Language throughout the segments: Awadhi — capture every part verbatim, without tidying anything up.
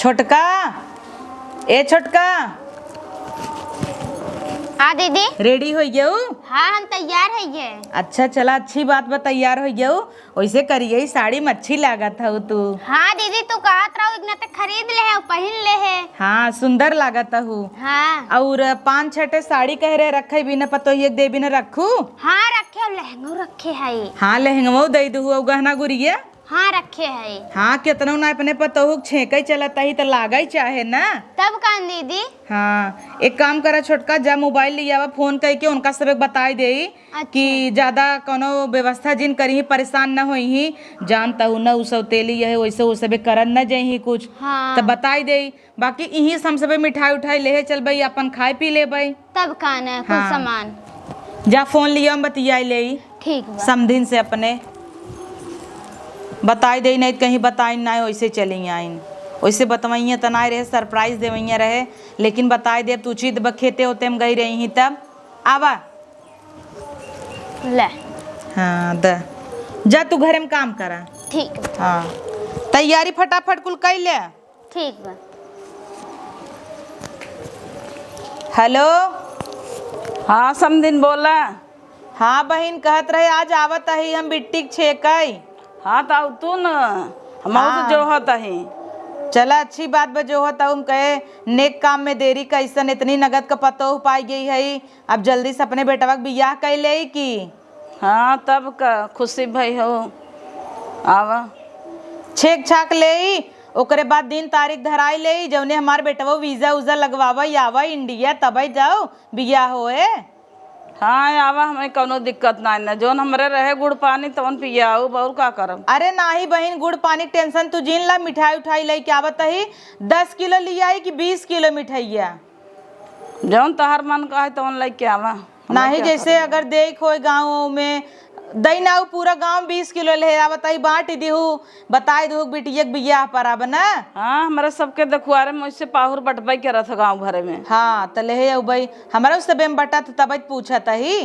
छोटका, ए छोटका। हाँ दीदी। Ready होइ गयू? हाँ, हम तैयार है ये। अच्छा, चला, अच्छी बात बा, तैयार होइ गयू। वैसे करिए साड़ी में अच्छी लागत हऊ तू। हाँ दीदी, तू कहत रहू, इतना ते खरीद ले है, पहिन ले है। हाँ, सुंदर लागत हऊ। हाँ। और पाँच छठे साड़ी कह रहे रखे बिना पतोहिए के दे बिना रखू। हाँ रखे, और लहंगो रखे है। हाँ, लहंगो दे दू, और गहना गुरिया। हाँ, रखे है। हाँ, केतनो ना अपने पतोहू के छेंकै चलत ही त लागै चाहे ना। तब का दीदी? हाँ, एक काम करा छोटका, जा मोबाइल लियावा, फोन कइके उनका सबे बताई देई अच्छा। कि ज्यादा कौनो व्यवस्था जिन करिही, परेशान न होइही। जानत हऊ ना, उ सौतेली है, वैसे उ सबे करत न जइही कुछ। हाँ। त बताई देई। बाकी इहीं से हम सबे मिठाई उठाई लेहे चलबई, अपन खाए पी लेबई। तब का न, कुल हाँ। सामान। जा फोन लिया, हम बतियाई लेई। ठीक बा। समधिन से अपने बताई देई, नहीं त कहीं बताइन ना, वैसे चली आइन। वैसे बतवैया त ना रहे, surprise देवैया रहे, लेकिन बताई देब, तू उचित ब-, खेते ओते में गई रही ही तब। आवा। ले। हाँ, द। जा तू घरे में काम करा। ठीक बा। हाँ। तैयारी फटाफट कुल कई ले। ठीक बा। हेलो। हाँ समधिन, बोला। हाँ बहिन, कहत रहे आज आवत अही हम बिट्टी के छेकई। हाँ, त आउ तू न, हम हाँ। जोहत अही। चला, अच्छी बात बा, जोहत अउ हम कहे नेक काम में देरी कैसन, इतनी नगद का पतोह पाई गई है, अब जल्दी से अपने बेटवा के बियाह कई लेई की। हाँ, तब का खुशी भई हो। आवा। छेक छाक लेई, ओकरे बाद दिन तारीख धराई लेई, जौने हमार बेटवा वीजा उजा लगवावा, आवा इंडिया, तबे जाओ बियाह होए। हाँ, आवा, हमें कौनो दिक्कत नाई न, जौन हमरे रहे गुड़ पानी तवन पियाऊ, और का करब। अरे नाही बहिन, गुड़ पानी के tension तू जिन ला, मिठाई उठाई लेके आवत ही, दस किलो लियाई कि बीस किलो मिठाइया? जौन तोहार मन कहे तवन लेके आवा। हमें नाही, का जैसे करे? अगर देख होए गाँव में, दई ना उ पूरा गाँव बीस किलो ले आवत ही, बाँट दिहू, बताई दिहू बिटिया के बियाह पर अब ना। हाँ, हमरा सबके देखुआरे में वैसे पाहुर बटबई करत ह गाँव भरे में। हाँ, त लेहे अउबई, हमरा उससे बेम बटत तबई पूछत ही।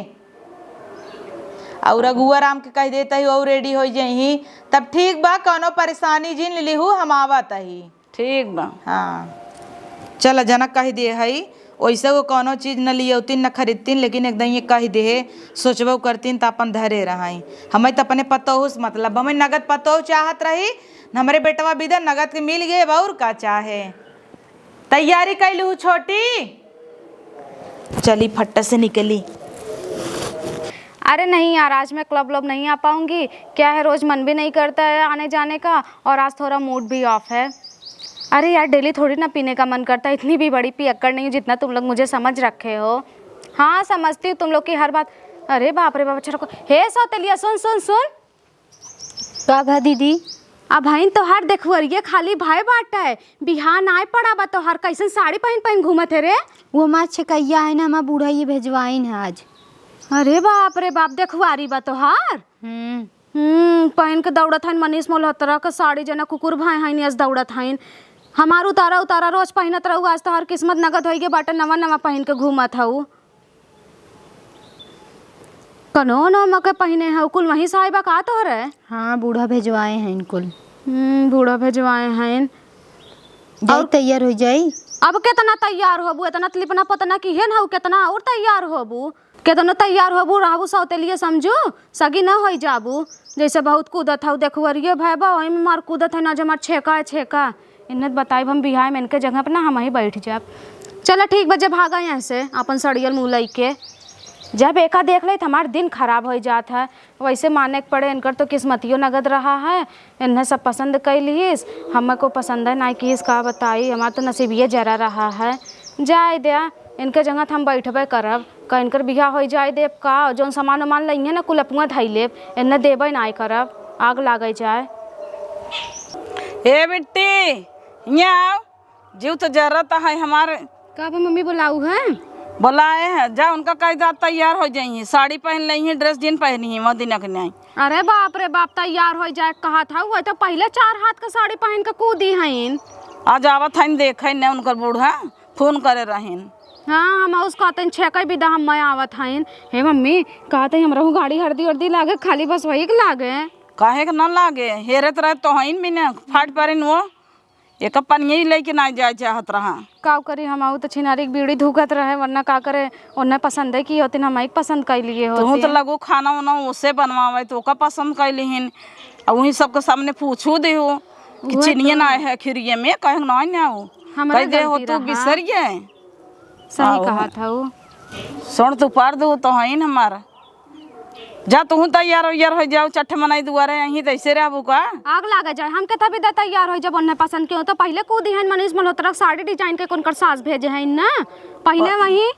और अगुआ राम के कह देत ही, और ready होइ जइही, तब ठीक बा, कौनो परेशानी जिन लिहू, हम आवत ही। ठीक बा। हाँ, चल, जना कहि दे हई, ओइसे वो कौनो चीज न लियौतीन, न खरीदतीन, लेकिन एकदम ये कहि दे, सोचबो करतीन त अपन धरे रहई। हमें त अपने पतोहू से मतलब, हमें नगद पतोहू चाहत रही, न हमरे बेटवा बिदा नगद के मिल गए, अब और का चाहे? तैयारी कैलू छोटी? चली फट्ट से निकली। अरे नहीं यार, आज मैं club व्लब नहीं आ पाऊँगी। क्या है, रोज़ मन भी नहीं करता है आने जाने का, और आज थोड़ा mood भी off है। अरे यार, daily थोड़ी ना पीने का मन करता है, इतनी भी बड़ी पियक्कड़ नहीं हूँ जितना तुम लोग मुझे समझ रखे हो। हाँ, समझती हूँ तुम लोग की हर बात। अरे बाप रे बाप, अच्छा रुको। हे सौतेलिया, सुन, सुन, सुन। का भा दीदी? अबहिन तोहार देखुअरिये खाली भय बाटै, बिहान आए पड़ा बा तोहार, कैसन साड़ी पहिन पहिन घूमत है रे? वो हमार छेकैया है ना, हमार बूढ़ा ये भेजवाइन है आज। अरे बाप रे बाप, देखुआरी बा तोहार। हम्म। हम्म, पहिन के दौड़त हइन मनीष मल्होत्रा के साड़ी, जना कुकुर भाई हइन यस दौड़त हइन। हमार उतारा उतारा रोज पहिनत रहू, आज तोहार किस्मत नगद होइगे बाटे, नवा नवा पहिन के घूमत हऊ। कनो नो मके पहिने हऊ, कुल वहीं से आइबा का तोहरे? हाँ, बूढ़ा भेजवाए हैं कुल। हम्म, बूढ़ा भेजवाए हैं। जाई और तैयार हो जाई। अब केतना तैयार होबू, एतना त लिपना पोतना किहे न हऊ, केतना और तैयार होबू? केतनो तैयार होबू, रहबू सौतेलिये समझू, सगी न होई जाबू। जैसे बहुत कूदत हऊ, देखुअरिये भय बा, ओही में मार कूदत है ना, जे मार छेका है छेका। इन्हें बताइब हम बिहाय में, इनके जगह पर ना हम ही बैठ जाब। चला ठीक बा, जे भागा यहाँ से अपन सड़ियल मुँह लइके। जब एका देख ले त हमार दिन खराब हो जात है। वैसे माने के पड़े, इनकर तो किस्मतियो नगद रहा है, इन्हें सब पसंद कई लिहिस, हमें को पसंद है ना किहिस, का बताई, हमार तो नसीबिये जरा रहा है। जाए द्या, इनके जगह त हम बैठबे करब। का इनकर बियाह होई जाए देब का? जौन सामान उमान लइहे ना, कुल अपुआ धई लेब, एन्ने देबे नाय करब, आग लागे जाए। ए बिट्टी, हियाँ आओ, जीव तो जरत है हमार। का बा मम्मी, बोलाऊ है? बोलाए है, जा उनका कह दा तैयार हो जाइए, साड़ी पहन लेइहे, dress जिन पहनी है, वह दिन के नहीं। अरे बाप रे बाप, तैयार हो जाए कहा था, वह तो पहले चार हाथ का साड़ी पहन के कूदी हईन। आज आवत हईन, देखे न उनकर बूढ़ा। फोन करे रहिन। हाँ, हम उस कहते छेकै बिदा हम मैं आवत हईन। हे मम्मी, कहते हमरा हूँ गाड़ी हरदी उरदी लागे, खाली बस वही के लागे। काहे के ना लागे? हेरत रहे तो हईन भी ना, फाट परिन वो। एक पनिया ही लेके ना जाए चाहत रहा। का करी, हम आऊ तो छिनारी के बीड़ी धुकत रहे, वरना का करे, ओन्ने पसंद है कि होती ना, हम एक पसंद कर लिए तू होती तो है। लगो खाना वाना ओसे बनवावे, तो ओका पसंद कर लिहिन। अब वही सबके सामने पूछू दे हो कि उहे चिनिया तो। ना है खीरिये में, कहे ना ना हो। हमरा कह दे हो गलती तू रहा। बिसर गए। सही आहो। कहा था वो। सुन तू पार दे, तो है हमार। जा तू तैयार हो, यार हो जाओ, चट्ठे मनाई दुआरे, यहीं तो ऐसे रहबू का? आग लागे जाए, हम के तभी दे तैयार हो जब उन्हें पसंद के हो, तो पहिले कूदी है मनीष मल्होत्रा के साड़ी design के कौन कर सास भेजे हैं ना, पहने प-, वहीं।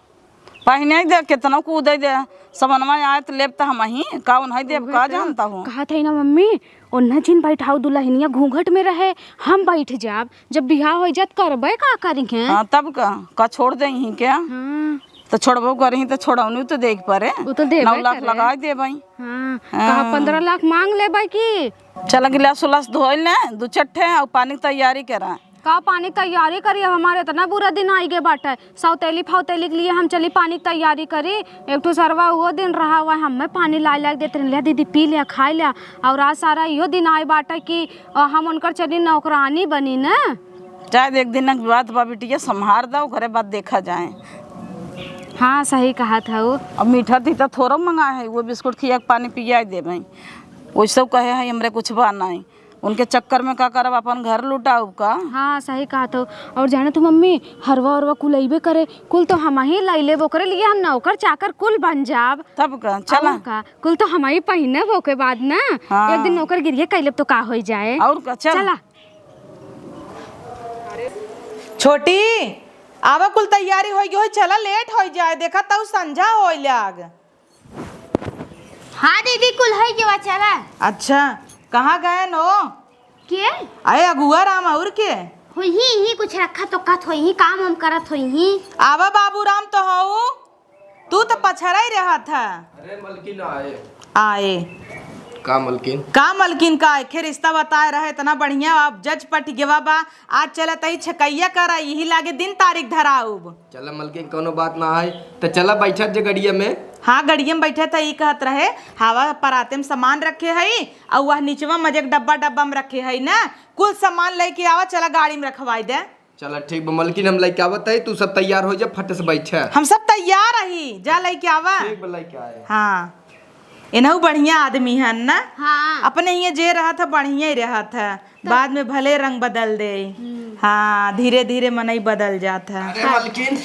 पहने दे, कितना कूदे दे, समनवा आए तो लेब तो हम ही, का उन्हें देब, उहे का तो जानता हूँ। कहा था ना मम्मी, उन्हें जिन बैठाओ दुल्हनिया घूंघट में रहे, हम बैठ जाब, जब बिहाव हो जात करबे का करी हैं? हाँ, तब का, का छोड़ दे यहीं के? हाँ। तो छोड़बो करही तो छोड़ौनी तो देख परे। वो तो देबे नौ लाख करे। लगा दे भाई। हाँ, हाँ। कहा पन्द्रह लाख मांग ले भाई की। चल गिलास उलास धोइल ने, दू चट्ठे और पानी की तैयारी करा। का पानी की तैयारी करी? अब हमारे इतना बुरा दिन आई गे बाटे। सौतेली फौतेली के लिए हम चली पानी की तैयारी करी। एक ठो सरवा वो दिन रहा हुआ, हमें पानी लाए लाए देते रहे, "ले दीदी पी ले, खाए ले।" और आज सारा इहो दिन आए बाटे कि, अ, हम उनकर चली नौकरानी बनी ना। चाहे एक दिन के बात बा बिटिया, संभार दो, ओकरे बाद देखा जाए। हाँ, सही कहा था वो। अब मीठा तीता थोड़ा मंगा है, वो बिस्कुट खिया के पानी पिया देबे। वैसे कहे है, "हमरे कुछ बा नहीं।" उनके चक्कर में का करब, अपन घर लुटाउब का? हाँ, सही कहा तो। और जाने तो मम्मी, हरवा उरवा कुल अइबे करे, कुल तो हम ही लाई लेब, ओकरे लिए हम नौकर चाकर कुल बन जाब। तब का, चला। और का, कुल तो हम ही पहिनब ओके बाद ना। हाँ। एक दिन नौकर गिरिये कइ लेब तो का होई जाए। और का, चल। चला। छोटी, आवा कुल तैयारी होई गई होई, चला, लेट होई जाए, देखा तऊ संझा होई लाग। हाँ दीदी, कुल होई गवा, चला। अच्छा, कहाँ गए नो? के? अरे अगुआ राम और के? होई ही, ही कुछ रखा तो कत होई ही, काम हम करत होई ही। आवा बाबू राम तो हऊ। तू तो पछरई रहत ह। अरे मलकिन आए। आए। का मलकिन? का मलकिन का? एखे रिश्ता बताए रहे, इतना बढ़िया, अब जच पट गवा बा। आज चलत ही छकैया करा, यही लागे दिन तारीख धराउब। चला मलकिन, कौनो बात ना है, त चला बैठत जे गड़िया में। हाँ, गड़िया में बैठत ही, ई कहत रहे, हवा पराते में सामान रखे हई, और वह निचवा में जे डब्बा डब्बा में रखे हई ना, कुल सामान लेके आवा, चला गाड़ी में रखवाई दे। चला ठीक बा मलकिन, हम लइके आवत हई, तू सब तैयार होइ जा, फट से बैठे। हम सब तैयार हई, जा लइके आवा। ठीक बा, लइके आए। हाँ, एनहु बढ़िया आदमी हन ना। हाँ। अपने हिये जे रहत ह, बढ़िया ही रहत ह, बाद में भले रंग बदल दे। हम्म। हाँ, धीरे धीरे मनई बदल जात ह। अरे मलकिन,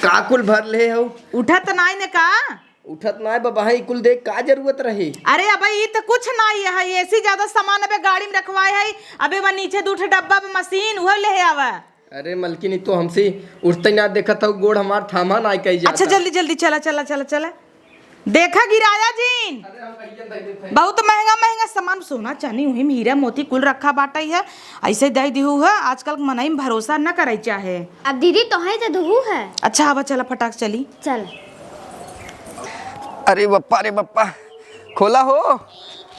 का कुल भर ले हऊ? उठत नाई ने का? उठत नाय बा, बहिं, ई कुल देख का जरूरत रही? अरे अबे ई त कुछ नाय है, एसी ज्यादा सामान अबे गाड़ी में रखवाए है, अबे बा नीचे दू ठे डब्बा बा मशीन, उहे ले आवा। अरे मलकिन, ई तो हमसे उठते ना देखत हऊ, गोड़ हमार थामा नाय कही जाता। अच्छा जल्दी जल्दी चला, चला, चला, चला। देखा गिराया जीन, अरे हम कहिए दे देते हैं। बहुत महंगा महंगा सामान, सोना चांदी, उही में हीरा मोती कुल रखा बाटइ है, ऐसे दे दिहू है। आजकल के मनई में भरोसा न करइ चाहे। अब दीदी तोहे तो दुहू है। अच्छा अब चला फटाक चली। चल। अरे बप्पा रे बप्पा, खोला हो।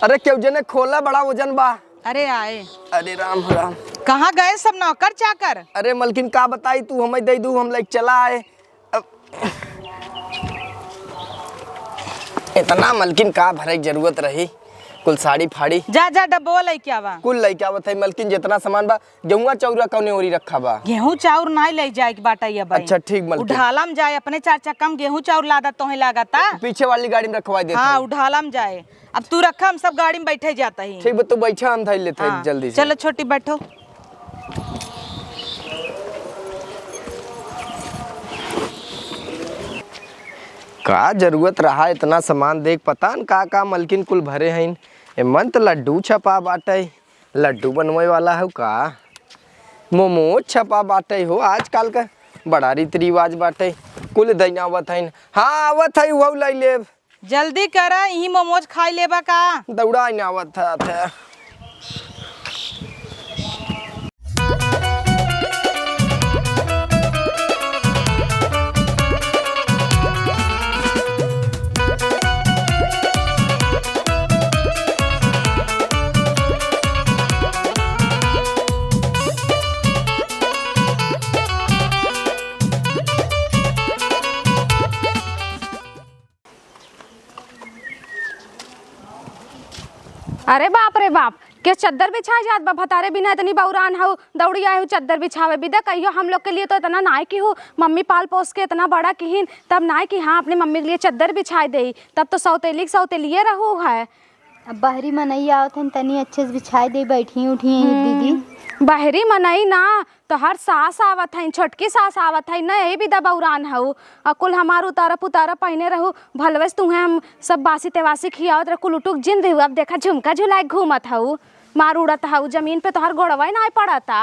अरे केहू जने खोला, बड़ा वजन बा। अरे आए। अरे राम राम। कहाँ गए सब नौकर चाकर? अरे मलकिन का बताई, तू हमें दे दू, हम लेके चला आए। अब इतना मलकिन का भरे के जरूरत रही, कुल साड़ी फाड़ी। जा जा डब्बा लेके आवा। कुल लेके आवत है मलकिन, जितना सामान बा। गेहुआ चाउर कौने ओरी रखा बा? गेहूं चाउर नाई ले जाए के बाटा ये भाई। अच्छा, ठीक मलकिन। उढाला में जाए, अपने चार चक्का में गेहूं चाउर लादा तोहे लागता। पीछे वाली गाड़ी में रखवा देता हाँ, हूँ। उढाला में जाए। अब तू रखा, हम सब गाड़ी में बैठे जाता ही। ठीक बा, तू बैठा, हम धइल लेते हैं हाँ, जल्दी से। चलो छोटी, बैठो। का जरूरत रहा इतना सामान देख, पता न का का मलकिन कुल भरे हइन। एमन त लड्डू छपा बाटे। लड्डू बनवे वाला हउ का? मोमोज छपा बाटे हो, आजकल का बड़ा रीति रिवाज बाटे। कुल दइना आवत हइन। हाँ, आवत हई, उहउ लइ लेब। जल्दी करा, इही मोमोज खाइ लेबा का? दौड़ा न आवत ह, आवत ह। अरे बाप रे बाप, के चद्दर बिछाए जात बा? भतारे बिना इतनी बौरान हऊ, दौड़ी आए हऊ चद्दर बिछावे। बिदा कहियो हम लोग के लिए तो इतना नाय की हू, मम्मी पाल पोस के इतना बड़ा किहिन, तब नाय कि हाँ अपने मम्मी के लिए चद्दर बिछाए देई। तब तो सौतेली के सौतेलिए रहू है। अब बहरी मनई आवत हन, तनी अच्छे से बिछाए दे, बैठी उठी हैं दीदी। हम्म, बहरी मनई ना, तोहर सास आवत हईन, छोटकी सास आवत हईन ना, यही बिदा बौरान हऊ। आ कुल हमार उतारा पुतारा पहिने रहू, भलवे से तुहें हम सब बासी तेवासी खियावत रह, कुल उटुक जिन देहू। अब देखा झुमका झुलाए घूमत हऊ, मार उड़त हऊ, जमीन पे तोहर गोड़वा ही नाय पड़ता।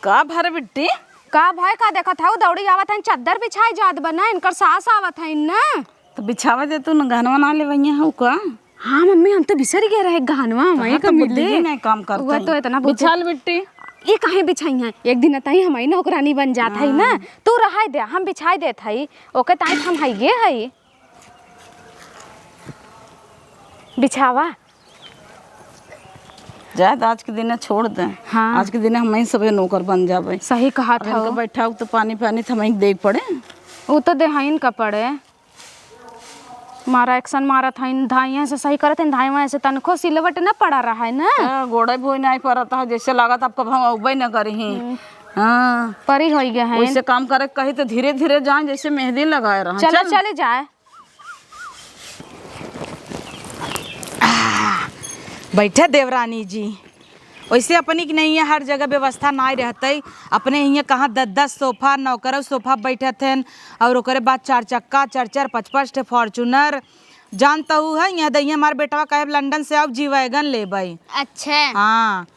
का भर बिट्टी? का भय का देखत हऊ, दौड़ी आवत हईन, चद्दर बिछाए जात बा ना, इनकर सास आवत हईन ना। तो बिछावे दे तू न, गहनवा ना लेवइया हऊ का? हाँ मम्मी, हम तो बिसर गए रहे, गहनवा हम हमारे तो का बुद्धि मिले। ही नहीं काम करता वो है। तो इतना बुद्धि बिछाल बिट्टी। ये काहे बिछाई हैं? एक दिन अतई हमारी नौकरानी बन जात है ना, हाँ। तू रहाई दे, हम बिछाई देत हई, ओके ताई हम हइये हई। बिछावा। जाए तो आज के दिने छोड़ दे। हाँ। आज के दिने हमहीं सबे नौकर बन जाबे। सही कहत अब इनका हऊ। बैठाऊ तो पानी पानी तो हमहीं देख पड़े। उ तो देहाइन का पड़े। मारा action मारत हईन, धाइया से सही करत हईन, धाइया से तनको सिलवट न पड़ा रहा है ना। हाँ, गोड़े भोई नहीं पड़त है, जैसे लागत अब कब हम अउबे न करी ही। हम्म। हाँ। परी होई गए हैं। वैसे काम करे कही तो धीरे धीरे जाए, जैसे मेहंदी लगाए रहा। चलो, चल। चले जाए। आह, बैठे देवरानी जी। वैसे अपनी के नहीं है, हर जगह व्यवस्था नाय रहतई। अपने हियाँ कहाँ दस दस सोफा, नौकरौ सोफा बैठत हन, और ओकरे बाद चार चक्का, चार चार, पाँच पाँच ठे Fortuner। जानतहू है, यहाँ दहिया हमार बेटवा कहे लंदन से आउ G-Wagon लेबई। अच्छा। हाँ,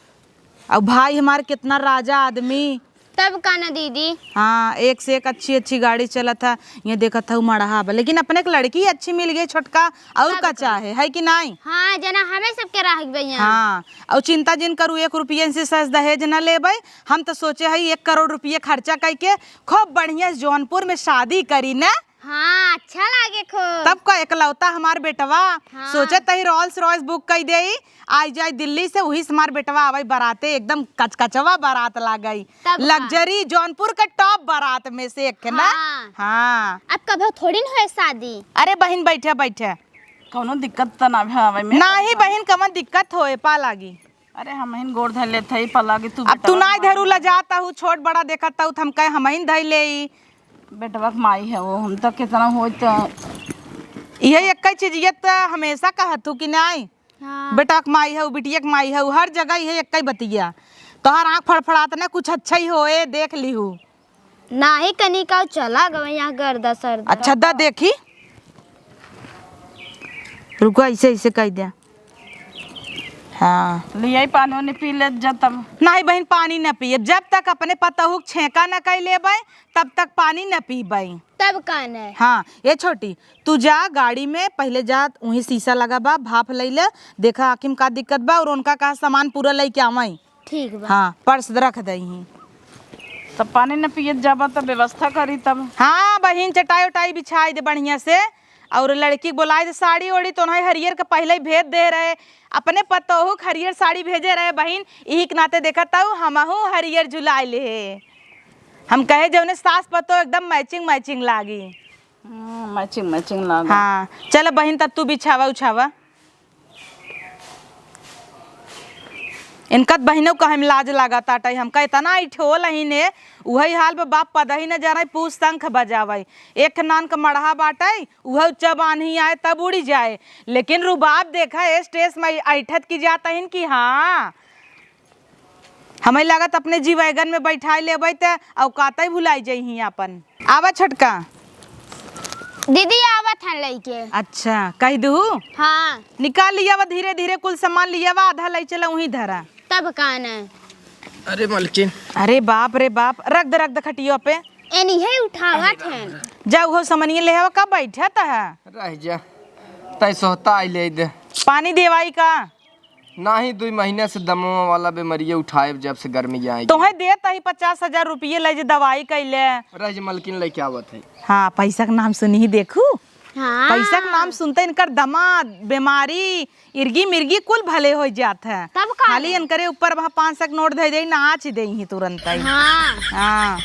और भाई हमार कितना राजा आदमी। तब का ना दीदी। हाँ, एक से एक अच्छी अच्छी गाड़ी चलत है। ये देखत हऊ मड़हा बा, लेकिन अपने के लड़की ही अच्छी मिल गई छोटका, और तब का का। चाहे, है कि नाई? हाँ, जना हमें सबके राह भैया। हाँ, और चिंता जिन करू, एक रुपया इनसे सस दहेज न लेबै। हम तो सोचे हई एक करोड़ रुपये खर्चा करके खूब बढ़िया से जौनपुर में शादी करी न। हाँ, अच्छा लागे खूब। तब का, एकलौता हमार बेटवा। हाँ। सोचे तही Rolls Royce book कई देई, आई जाई दिल्ली से, वही से हमार बेटवा आवई बराते, एकदम कचकचवा बरात लागई। तब का? Luxury, जौनपुर के top बरात में से एक है ना। हाँ। हाँ। अब कभो थोड़ी न होए शादी। अरे बहिन, बैठे, बैठे। कौनो दिक्कत त ना आवे में? नाही बहिन, कवन दिक्कत होए, पा लागी। अरे हमहिन गोड़ धर लेत हई, पा लागी, तू अब तू बेटवा नाई के धरू, माई लजात हऊ, छोट बड़ा देखत हऊ, त हम कहे हमहिन धई लेई। बेटवा के माई है वो, हम तो कितना होई तो। इहे एक्कै चीज, ये त हमेशा कहत हऊ कि नाई? हाँ। बेटा के माई हऊ, बिटिया के माई हऊ, हर जगह इहे एक्कै बतिया। तोहार आँख फड़फड़ात ना, कुछ अच्छा ही होए, देख लिहू। नाही कनी का चला गवे यहाँ गर्दा सर्दा। अच्छा, दा देखी। रुको, ऐसे, ऐसे कह दिया। हाँ। लियाई पानी वानी पी लेत जा तब। नाही बहिन, पानी न पियब। जब तक अपने पतोहू के छेका न कइ लेबै, तब तक पानी न पीबै। तब का न? हाँ, ए छोटी, तू जा गाड़ी में, पहिले जा, उहीं शीशा लगा बा, भाप लइ ले, देखा आँखी में का दिक्कत बा और उनका का सामान पूरा लइके आवै। ठीक बा। हाँ, purse रख दइहीं। तब पानी न पियत जाबा, तब व्यवस्था करी तब। हाँ बहिन, चटाई उटाई बिछाई दे बढ़िया से, और लड़की के बोलाए दे, साड़ी ओड़ी तो उन्हें हरियर के पहिले ही भेज दे रहे, अपने पतोहू के हरियर साड़ी भेजे रहे बहिन, इही के नाते देखत हऊ हमहू हरियर झुलाए लेहे। हम कहे जौने सास पतोह एकदम matching matching लागी। हम्म, matching matching लागा। हाँ, चल बहिन, तब तू बिछावा उछावा। इनका त बहिनों कहे में लाज लागा ताटे, हमका इतना इठोल हईन हे, उहई हाल बा, बाप पदही न जाने, पूस शंख बजावे। एक नान क मड़हा बाटे, उहउ जब आन्ही आए तब उड़ी जाए, लेकिन रुबाब देखा, ए stage में ऐठत की जात हईन कि हाँ, हमई लागत अपने G-Wagon में बैठाई लेबै त औकातई भुलाई जइहीं आपन। आवा छोटका। दीदी आवत हन लइके। अच्छा, कह दू? हाँ। निकाल लियावा धीरे धीरे, कुल सामान लियावा, आधा लइ चला उहीं धरा। तब का न? अरे मलकिन। अरे बाप रे बाप, रख दे, रख दे खटिया पे। एनिहे उठावत हन। जा उहो समनिया ले आवा, का बैठत ह? रह जा, तै सोहता आई ले दे। पानी देवाई का? नाही, दुई महीना से दमवा वाला बेमरिया उठाए, जब से गर्मी आई। तोहे देत ही पचास हजार रुपये, ले जे दवाई कैले। रह जे, मलकिन लेके आवत है। हाँ, पैसा के नाम सुनी ही देखू। हाँ। पैसा के नाम सुनते इनकर दमा, बीमारी, इर्गी मिर्गी कुल भले हो जात है। तब का? खाली इनकरे ऊपर वहाँ पाँच सौ के नोट धइ दे, नाच दे ही तुरंत ही। हाँ। हाँ।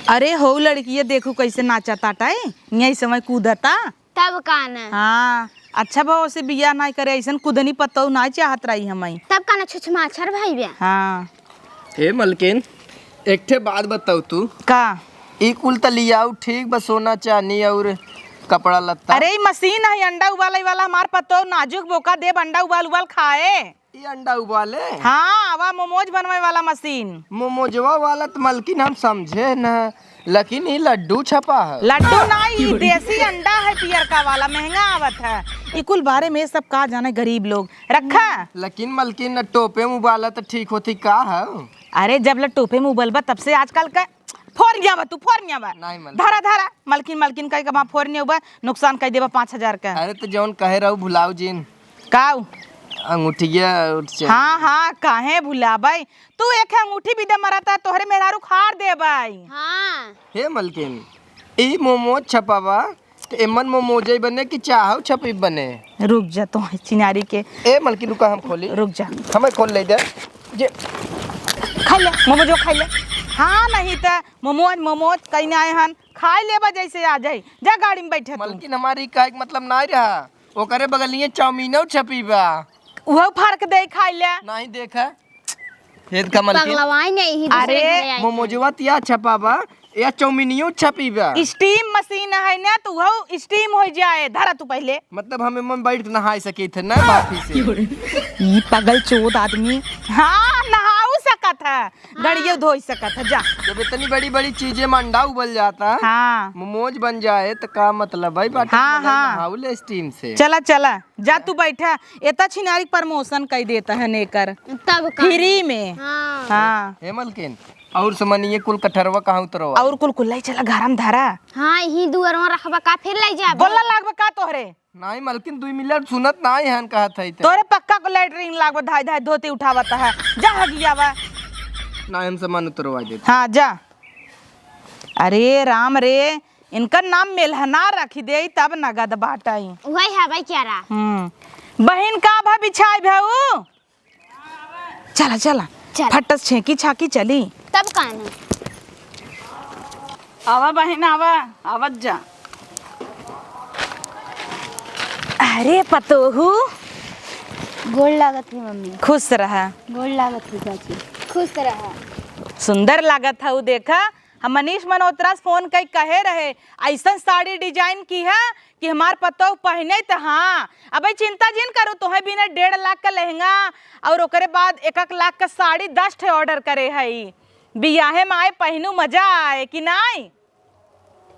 अरे हो लड़की, ये देखू कैसे नाचा ताटा है, यही समय कूदता। तब का न? हाँ, अच्छा भा, ओसे बियाह नाहीं करे, अइसन कुदनी पतोह नाहीं चाहत रही हमई। तब का ना छुछमाछर भइबे। हाँ। ए मलकिन, एक ठे बात बताउ तू। का? ई कुल त लियाउ ठीक बा, सोना चानी अउर कपड़ा लत्ता। अरे ई मशीन है अंडा उबाले वाला, हमार पतोह नाजुक बोका देब अंडा उबाल उबाल खाए। ई अंडा उबाले? हाँ, आवा मोमोज बनवे वाला मशीन। मोमोजवा वाला त मलकिन हम समझे न, लेकिन ई लड्डू छपा है। लड्डू ना, ई देसी अंडा है पियरका वाला, महंगा आवत है। ई कुल बारे में सब का जाने गरीब लोग। रखा। लेकिन मलकिन न टोपे में उबाला त ठीक होती का है? अरे जब ले टोपे में उबलबा तब से आजकल का फोरनिया बा, तू फोरनिया बा। नहीं मलकिन। धरा धरा, मलकिन मलकिन कह के वहाँ फोरनिया बा, नुकसान कर देबा पाँच हजार का। अरे तो जौन कहे रहू भुलाऊ जिन। काऊ? अंगूठिया उठ चल। हाँ, हाँ, काहे भुलाबै? तू एक अंगूठी भी दे मरता, तोहरे मेहरारू खार देबै। हाँ। हे मलकिन, ई मोमोज छपावा, त एमन मोमोजे बने कि चाहौ छपी बने? रुक जा, तो चिनारी के। ए मलकिन, रुका, हम खोली। रुक जा। हमें खोल ले दे। जे खा ले, मोमोजो खा ले। हाँ, नहीं त मोमोज, मोमोज कहीं आए हन, खाई लेबा जैसे आ जाई। जा गाड़ी में बैठे तू। मलकिन, हमारी कहे के मतलब नाहीं रहा। ओकरे बगलिए चाउमीनो छपी बा। उहो फाड़ के दे खाई ले। नाहीं देखा। हेद का मलकिन। पगलवाई नहीं ही, दूसरे अरे, घरे आई मोमोजवा तिया छपा बा, या चाउमीनियो छपी बा। स्टीम मशीन है ना, तो उहो स्टीम हो जाए। धरा तू पहले। मतलब हम एमन बैठ के नहाई सकी थे ना माफी से। ई पगल चोद आदमी। हाँ, नहाऊ सकत है। हाँ। गड़ियो धोई सकत है, जा। जब इतनी बड़ी-बड़ी चीजें में अंडा उबल जाता, हाँ। मोमोज बन जाए, त का मतलब है बाटे हाँ, कि हाँ। नहाऊ ले स्टीम से? चला, चला, जा तू बैठा। एता छिनारी के प्रमोशन कई देता है नेकर। तब का? फ्री में। हाँ। हाँ। हे मलकिन, और समनिए कुल कठरवा कहाँ उतरवा? और कुल, कुल लाई चला घर में धरा। हाँ, यही दुअरवा रखबा का, फिर लाई जाबे? बोला लागबा का तोहरे? नाहीं मलकिन, दुई मिनट सुनत नाहीं हन कहत है त। तोरे पक्का को लैट्रिन लागबा, धाई धाई धोती उठावत है। जा हगियावा। नाहीं, हम सामान उतरवा देते। हाँ, जा। अरे राम रे, इनकर नाम मेलहना रखी दे, तब नगद बाटई। वही है भाई, क्या रहा? हम्म। बहिन, का भा बिछाई भऊ? चला, चला। चल। फटस छेंकी छाकी चली। तब का ना? आवा बहिन, आवा, आवत जा। अरे पतोहू। गोड़ लागत है मम्मी। खुश रहा। गोड़ लागत है चाची। खुश रहा। सुंदर लागत है, उ देखा, हम मनीष मल्होत्रा से फोन कई कहे रहे, अइसन साड़ी डिजाइन की है कि हमार पतोह पहिने त हाँ। अबे चिंता जिन करू, तोहे बिना डेढ़ लाख का लहंगा और ओकरे बाद एक एक लाख का साड़ी दस ठे ऑर्डर करे हई। बियाहे में आए पहिनू, मजा आए कि नाई?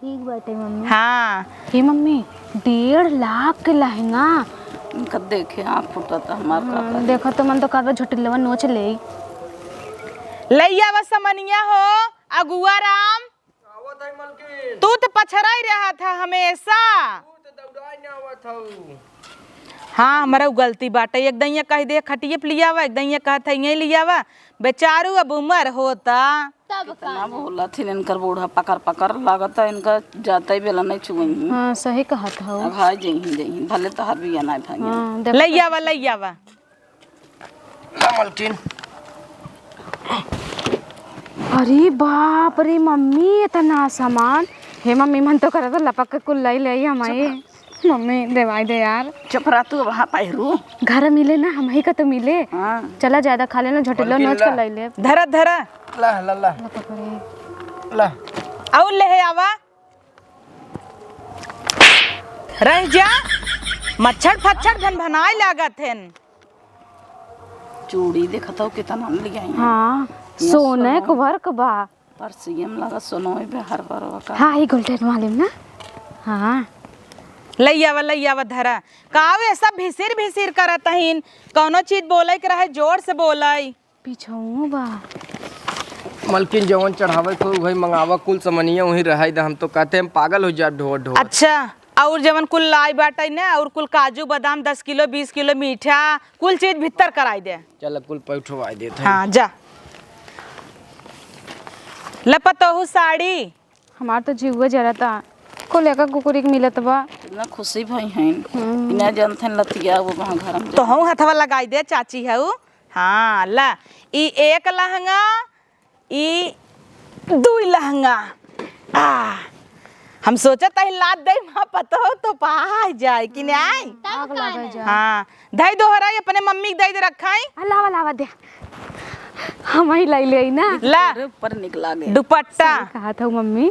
ठीक बाटे मम्मी। हाँ। हे मम्मी, डेढ़ लाख के लहंगा। इनका देखे आँख फूटत हमार का हम्म, करी। देखो तो मन तो करबा झोटिलवा नोच ले। लइया बस समनिया हो, अगुआ राम। आवत है मलकिन। तू तो पछराई रहत है हमेशा। तू तो दौड़ाई ना आवत हऊ। हाँ, हमरा उ गलती बाटे। एक दइया कह दे खटिये पे लियावा, एक दइया कहत है यहीं लियावा। बेचारू अब उमर होता। तब का? कितना बोलत हिन इनकर बूढ़ा पकड़ पकड़ लागत है, इनका जाते ही बेला नहीं छुएंगी। हाँ, सही कहत हऊ। अब हाय जइहीं जइहीं, भले तोहर बिया ना भांगे। हाँ, देखो लइयावा, लइयावा। ला मलकिन। अरे बाप रे मम्मी, इतना सामान। हे मम्मी, मन तो करत लपक के कुल लई ले आई हमारे। चुप। मम्मी, देवाई दे यार। चुप रह तू, वहाँ पहिरू। घर मिले ना, हमही का तो मिले। हाँ। चला, ज्यादा खा लेना, झोटिलो मलकिन नोच के ला। लई ले। धरा, धरा। ला, ला, ला। ला पकड़े। ला। और ले आवा। रह जा, मच्छर फच्छर भनभनाए लागत हन। चूड़ी देखत हो कितना लियाई हैं। हाँ, ये सोने सोना। के वर्क बा। परसियम लगा सोनोई बे हर बार का। हाँ, ई गोल्डन वाले में ना। हाँ। लई आवा, लई आवा, धरा। का वे सब भिसिर भिसिर करत हइन? कौनो चीज बोले के रहे, जोर से बोलाई। पिछऊ बा। मलकिन, जवन चढ़ावे को उहे मंगावा, कुल समनिया उही रहाई दा। हम तो कहते हम पागल हो जाब ढोर ढोर। अच्छा, और जवन कुल लाई बाटे ना, और कुल काजू बादाम दस किलो, बीस किलो मीठा, कुल चीज भीतर कराई दे। चल, कुल पैठवाई देत है। हाँ, जा। लपतोहू साड़ी। हमार तो जीवे जरता। कुल एका कुकुरी के मिलत बा। इतना खुशी भई हैं। हम्म। इतना जनथन लतिया वो वहाँ घर में। तो हूँ हथवा लगाई दे, चाची हऊ। हाँ, ला, ई एक लहंगा, ई दुई लहंगा। आ, हम सोचत हई लाद दे, माँ पतोह तो पहा जाए कि नहीं? तब आग का लगा ना? जाए। हाँ, धई दो हराई, अपने मम्मी के दई दे रखाई। आ, लावा, लावा दे। हम ही लाई ले ना। ला। तोरे ऊपर निक लागे। दुपट्टा। सही कहा था मम्मी।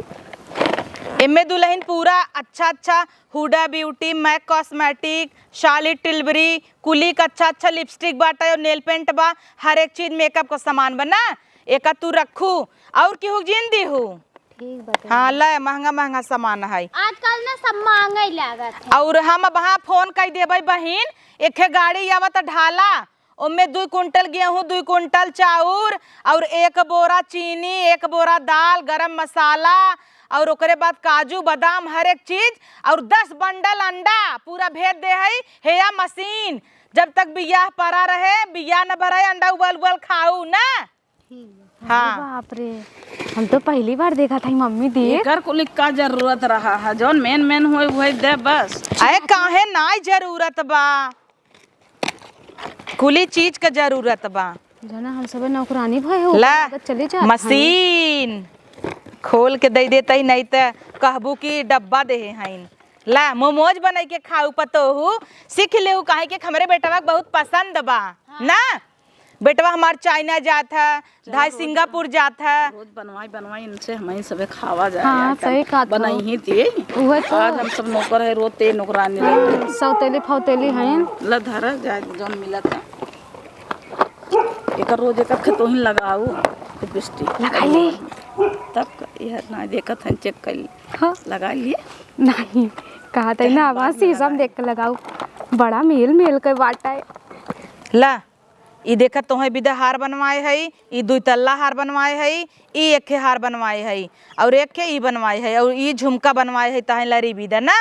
एमे दुल्हन पूरा अच्छा अच्छा Huda Beauty, MAC Cosmetic, Charlotte Tilbury, कुली का अच्छा अच्छा लिपस्टिक बाटे और नेल पेंट बा, हर एक चीज मेकअप का सामान बा ना, एका तू रखू और केहू जिन दीहू। ठीक बाटे। हाँ, ले, महंगा महंगा सामान है। आजकल ना सब महंगा ही लागत है। और हम अब हाँ फोन कई देबै बहिन, एके गाड़ी आवत ढाला, ओमे दुई कुंटल गेहूं, दुई कुंटल चाउर, और एक बोरा चीनी, एक बोरा दाल, गरम मसाला, और ओकरे बाद काजू, बादाम, हर एक चीज, और दस बंडल अंडा पूरा भेज दे है, हेया मशीन। जब तक बियाह परा रहे, बियाह न भराए, अंडा उबल उबल खाऊ ना। ठीक बा। हाँ। अरे बाप रे, हम तो पहली बार देखा था मम्मी, देख। एकर कुल का जरूरत रहा है, जौन मेन मेन होए वही दे बस। अरे काहे नाई जरूरत बा, कुली चीज का जरूरत बा। जना हम सब नौकरानी भए हो, ला, लागत चली जात हई। मशीन खोल के दे देतई, नहीं त कहबू कि डब्बा देहे हईन। ला, मोमोज बनाई के खाऊ पतोहू, सीख लेहू, काहे कि हमरे बेटवा के बहुत पसंद बा। हाँ। ना? बेटवा हमार चाइना जात है, चलो, धाई रोज सिंगापुर बन-, जात है। रोज बनवाई, बनवाई इनसे, हमही सबे खावा जाए हाँ, आइटम। सही कहा था। बनाई ही थी। उहे तो। आज हम सब नौकर है, रोज ते नौकरानी रही। हाँ, सौतेली फौतेली हैं। ला धरा जाए, जौन मिलत है। एकर रोज एकर खेतोहिन लगाऊ, लिपस्टिक। लगाई ली। तब क-, यह ना देखत हैं, चेक कर ली। हाँ। लगा लिए। नहीं, कहा था ना, आवाज शीशा में देख के लगाऊ। बड़ा मेल मेल के बाटा है। ला, ई देखा, तोहे बिदा हार बनवाए हई, ई दुई तल्ला हार बनवाए हई, ई एक ठे हार बनवाए हई, और एक ठे ई बनवाए हई, और ई झुमका बनवाए हई, तहे लरी बिदा ना।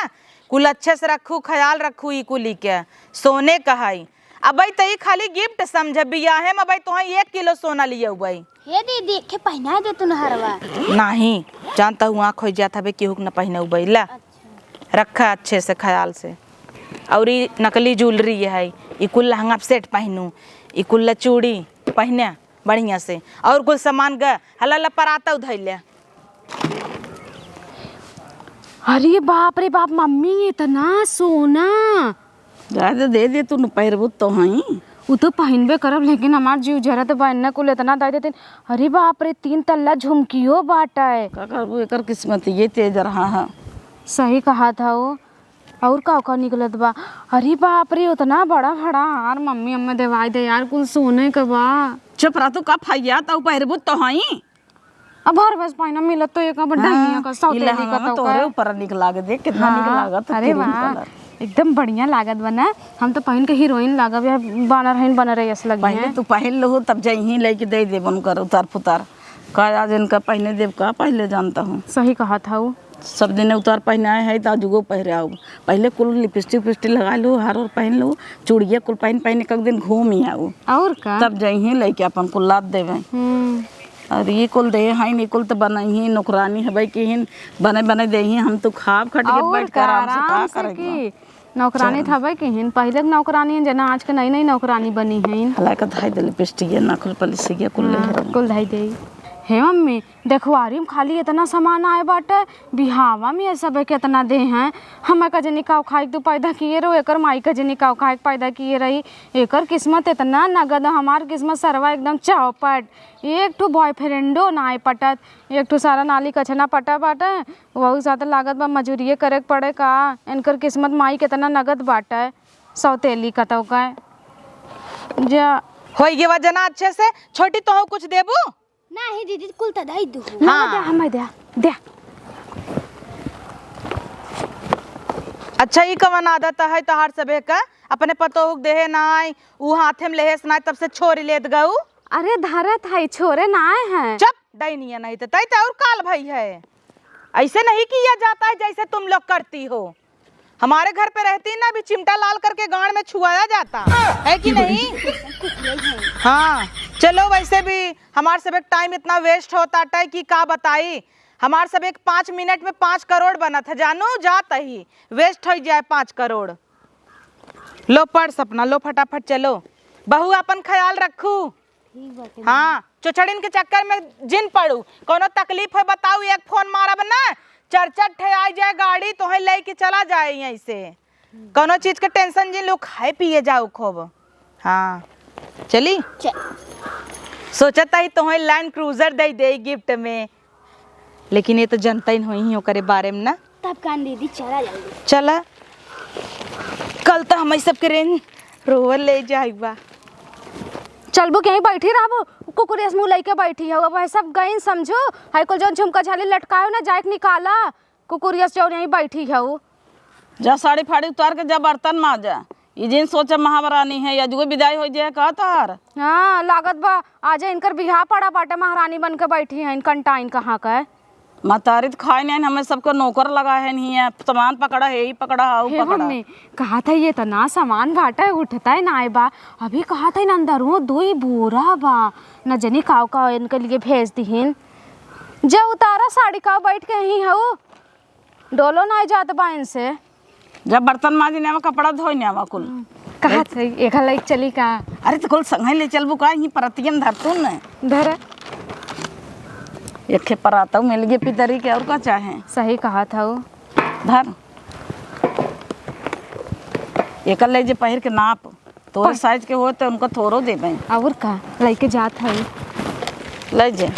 कुल अच्छे से रखू, ख्याल रखू ई कुली के, सोने का हई। अबई त ई खाली गिफ्ट समझ, बियाहे में अबई तोहे एक किलो सोना लियउबई। हे दीदी, एक ठे पहिना दे तू न हरवा। नाही, जानता हूँ आँख हो जात हबे, केहू के न पहिनउबई। ला। अच्छा। रखा अच्छे से, ख्याल से। और ई नकली ज्वेलरी है, ई कुल लहंगा सेट पहिनू, ई कुल चूड़ी पहिने बढ़िया से, और कुल सामान ग हला ला पराता उधैले। अरे बाप रे बाप, मम्मी, इतना सोना। जा दे, दे दे, तू न पहिरबू तो हई। उ तो पहिनबे करब, लेकिन हमार जीव जरत बा, एन्ने कुल एतना दे देतिन। अरे बाप रे, तीन तल्ला झुमकियो बाटे। का करबू, एकर किस्मत ये तेज रहा है। सही कहा था वो। और का, का निकलत बा? अरे बाप रे, उतना बड़ा बड़ा हार मम्मी, हमें देवाई दे यार, कुल सोने के बा। चुप रह तू, का फैया तऊ पहिरबू तो हई। अब हर बस पाइना मिलत तो एक अब हाँ, डहनिया का, ई सौतेली लहंगा का में तो तोहरे का। ऊपर निक लागे, देख कितना निक हाँ, लागत है, अरे cream वाह, colour। एकदम बढ़िया लागत बा ना। हम तो पहिन के हीरोइन लागब या बानर हईन, बनर यस लगी पहले हैं। तू पहिन लहू, तब जइहीं लेके दे देब उनकर उतार पुतार। का आज इनका पहिने देब का, पहले जानता हूँ। सही कहा था वो। सब दिन उतार पहिनाए है, तो आजुगो पहिरे आउब। पहले कुल लिपस्टिक उपिस्टिक लगा लू, हार ओर पहिन लू, चूड़िया कुल पहिन पहिन एक, एक दिन घूम ही आऊ। और का? तब जइहीं लेके अपन कुल लाद देवे। हम्म। और ये कुल दे हैं, ये कुल तो बनइहीं, नौकरानी हबे की हिन, बने बने देहीं, हम तो खाब खट के और बैठ के का, आराम से, आराम का से करेगी। की नौकरानी चल। थबे की हिन, पहले के नौकरानी हैं, जना आज के नई नई नौकरानी बनी हैं। हला का धाई दे लिपस्टिक, ये नखुल पलिसिया कुल ले हाँ, रहो। कुल धाई दे। हे मम्मी, देखवारी में खाली इतना सामान आए बाटे, बिहावा में ये सब केतना दे हैं। हमें का जनी काव खाए के तू पैदा किए रहो, एकर माई का जनी काव खाए के पैदा किए रही। एकर किस्मत इतना नगद, हमार किस्मत सरवा एकदम चौपट। एक ठो बॉयफ्रेंडो ना आए पटत, एक ठो सारा नाली कछना पटा बाटे, वहू साथ लागत बा मजूरिये करे के पड़े का। इनकर किस्मत माई केतना नगद बाटे, सौतेली कतौ का। जा। होई गे बा जना अच्छे से, छोटी तोहू कुछ देबू? नाही दीदी, कुल त दई दू। हाँ। ना दे, हमें दे, दे। अच्छा, ई कवन आदत है तोहार सभे का? अपने पतोहू के देहे नाई, ऊ हाथे में लेहेस नाई, तब से छोरी लेत गऊ। अरे धरत है, छोरे नाय है। चुप, डैनिया नहीं तो तई तो और काल भई है। ऐसे नहीं किया जाता है जैसे तुम लोग करती हो। हमारे घर पे रहती ना, अभी चिमटा लाल करके गांड में छुआया जाता, है कि नहीं? हाँ, चलो, वैसे भी हमार सब एक टाइम इतना वेस्ट होता है कि का बताई। हमार सब एक पाँच मिनट में पाँच करोड़ बनत है, जानू, जात ही वेस्ट हो जाए पाँच करोड़। लो पढ़ सपना, लो फटाफट चलो। बहू, अपन ख्याल रखू। ठीक बाटे। हाँ, चोचड़िन के चक्कर में जिन पड़ू। कोनो तकलीफ है बताऊ, एक फोन मारब ना, चार चार ठे आ जाए गाड़ी, तोहे लेके चला जाए यहीं से। कौनो चीज के tension जिन लो, खाए पिए जाओ खूब। हाँ, चली? चल। सोचत ही तोहे Land Cruiser दे दे gift में, लेकिन ये तो जनता ही नहीं ओकरे बारे में ना। तब कान दीदी, चला जल्दी। चला, कल तो हम सबके Range Rover ले जाइबा। चलबू कि यहीं बैठी रहबू? कुकुर अस मुँह लइके बैठी हउ। अब है सब गइन समझू, है कुल जौन झुमका झाली लटकायो ना, जाए के निकाला। कुकुर अस जौन यहीं बैठी हउ। जा साड़ी फाड़ी उतार के जा बर्तन माजा। ई जिन सोचे महारानी है, अजुए विदाई होइ जाए का तार? हाँ, लागत बा आजे इनकर बियाह पड़ा बाटे, महारानी बन के बैठी हैं, कंटाइन कहाँ के। महतारी त खाए नहीं, हमें सबके नौकर लगा है नहीं है, सामान पकड़ा है, ई पकड़ा, हाउ हे पकड़ा। मम्मी, कहा था ये तना सामान बाटे, उठता है ना बा। अभी कहा था इन अंदर वो दो ही बोरा बा, न जनी काव का इनके लिए भेज दिहिन। जा उतारा साड़ी का, बैठ के यहीं हउ, डोलो ना जात बा इनसे। जब बर्तन माजी ने आवा, कपड़ा धोई ने आवा कुल। कहा थे, एक लाइक चली का? अरे तो कुल संगे ले चलबू का, यहीं परतियम धर तू ने। धर। एक खे परातौ मिल गए पितरी के, और का चाहे? सही कहा था वो। धर। एक ले जे पहिर के नाप, तोरे पर size के हो तो उनको थोड़ो देबे। और का, लइके जात है। ले जे।